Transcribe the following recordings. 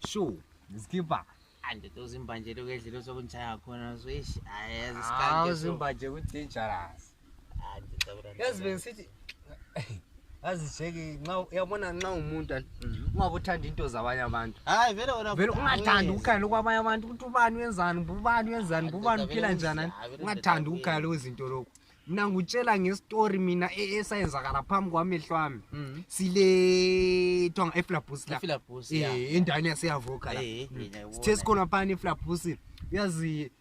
Sure, skipper. Andoda uzimbanje lokhu edlelo sokunitshaya khona so eish ayazi Ah, isikanke so. uzimbanje ku-dangerous. Yazi bengisithi yazi jeke nxa uyabona nxa umuntu ani, ungabe uthanda into zabanye abantu. Hayi vele wena Vele ungathandi ukukhangela kwabanye abantu ukuthi ubani wenzani, ubani wenzani, ubani uphila njani. Ani. Ungathandi ukukhangela kwezinto lokhu. Mina ngikutshela ngestori mina esayenzakala phambi kwamehlo ami. Sile thonga eFlabus la. Eflabus, yeah. Endaweni yaseYavoka la. Ngiyayibona. Sithe sikhona phana eFlabus uyazi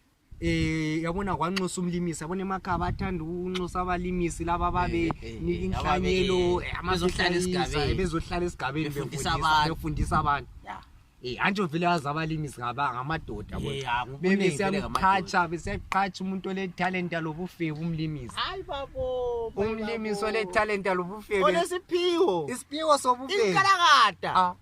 yabona kwanxusa umlimisi yabona emakhaya bathanda ukunxusa abalimisi laba babe nika inhlanyelo ababe- bezohlala esigabeni. bezohlala esigabeni Befundisa befundisa abantu. befundisa abantu Yeah. antsho vele yazi abalimisi ngaba ngamadoda Eh, bona. ah, ngobunengi vele Bebesiyamqhatsha besiyaqhatsha umuntu oletalenta lobufebe umlimisi. Hayi babo. Umlimisi oletalenta lobufebe. Olesiphiwo. Isiphiwo sobufebe. Inkalakata. Ah.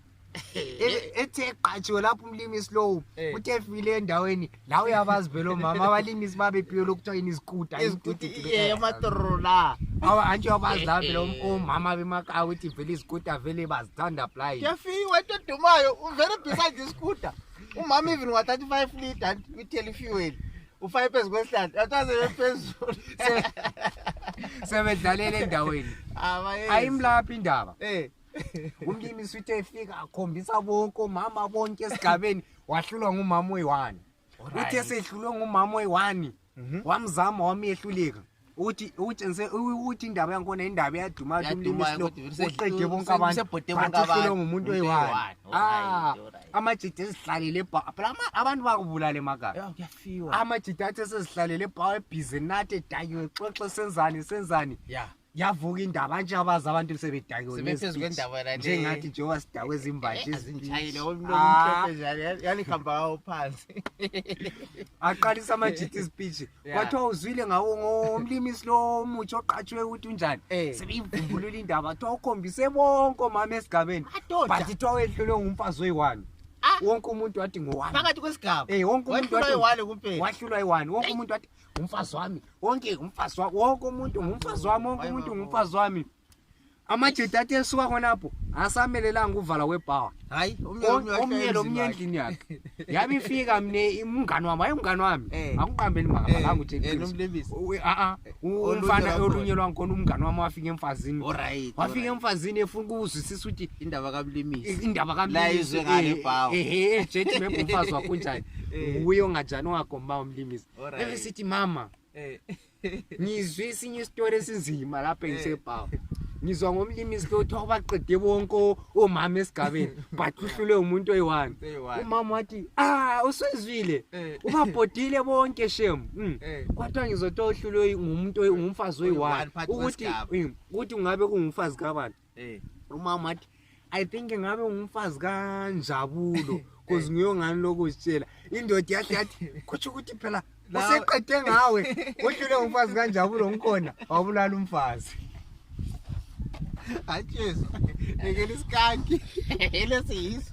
Ethe eqatshiwe lapho umlimisi lowo uthe efile endaweni la uyabazi phela omama abalimisi babephiwe lokuthiwa yini izikuta. Izikuti amatororo la. Awa antshi uyabazi la phela omama bemakhaya ukuthi vele izikuta vele bazithanda blind. Kuyafiwa into edumayo uvele beside iskuta. Umama even wa 35 liter uthela ifuel. Ufake phezu kwesihlahla. Athaze phezulu. Sebedlalela endaweni. Abayenzi. Ayimlaphi indaba. Eh. Umlimisi uthe efika akhombisa bonke omama bonke esigabeni wahlulwa ngumama oyi-one. Uthe sehlulwe ngumama oyi-one wamzama wamehluleka ukuthi utshengise ukuthi indaba yankhona indaba eyaduma ukuthi Yaduma umlimisi lo kodwa vele uqede bonke abantu usebhode but bonke uhlulwe abantu. ngumuntu Umuntu oyi-one. oyi-one. Ah, Alright, alright. amajida ezihlalele ebha phela abantu bakubulala emakhaya. Yeah, kuyafiwa. Amajida athi esezihlalele ebha ebhizi nathi edakiwe xoxe senzani senzani. Yeah. Yavuka indaba nje abazi abantu sebedakiwe Sebephezu ngespeech. kwendaba la le. Njengathi njengoba sidakwe zimbanje. Azingitshayile umntu Ah. omhlophe njalo yanihamba ngawo phansi. Aqalisa amajita ispeech. Yeah. Kwathiwa uzwile ngawo ngomlimisi lo omutsha oqatshwe ukuthi unjani. Eh. Sebeyivumbulula indaba kuthiwa ukhombise bonke omama esigabeni. Madoda. But kuthiwa wehlulwe ngumfazi oyi-one. Ah. Wonke umuntu wathi ngowami. Phakathi kwesigaba. Eh wonke umuntu Wahlulwa wathi yi-one kuphela. Wahlulwa yi-one. Wonke umuntu wathi umfazi wami. Wonke umfazi wami. Wonke umuntu ngumfazi wami. Wonke umuntu ngumfazi wami. Amajita athi esuka khonapho asamelelanga uvala kwebhawa. Hayi, Omnye lo mnye endlini yakhe. Yabe ifika mne umngani wami, hayi umngani wami. Eh. Akuqambeli makalanga uthi Eh, nomlimisi. A Olunye umfana lwakhona. olunye lwangikhona umngani wami wafika emfazini. Alright. Wafika emfazini efuna ukuzwisisa ukuthi indaba kamlimisi. indaba La izwe ngale ebhawa. Ehe, jethi maybe umfazi wakho unjani. Eh. Nguye onganjani ongagomba umlimisi. Alright. Bese sithi mama ngizwe esinye isitori esinzima lapha engisebhawa. Ngizwa ngomlimisi lo kuthiwa baqede bonke omama esigabeni but uhlulwe umuntu oyi-one. Oyi-one. Umama wathi ah usezwile Eh. ubabhodile bonke shem. Eh. Kwathiwa ngizothiwa uhlulwe ngumuntu ngumfazi oyi-one Oyi-one phakathi ukuthi kwesigaba. ukuthi ungabe kungumfazi kabani. Eh. Umama wathi I think ngabe ngumfazi kaNjabulo cause ngiyongani lokuzitshela. Indoda yahle yathi kutsho ukuthi phela useqede ngawe uhlule ngumfazi kaNjabulo ngikhona wabulala umfazi. Hayi Jesu. Lekela isikanki. Lesiyiso.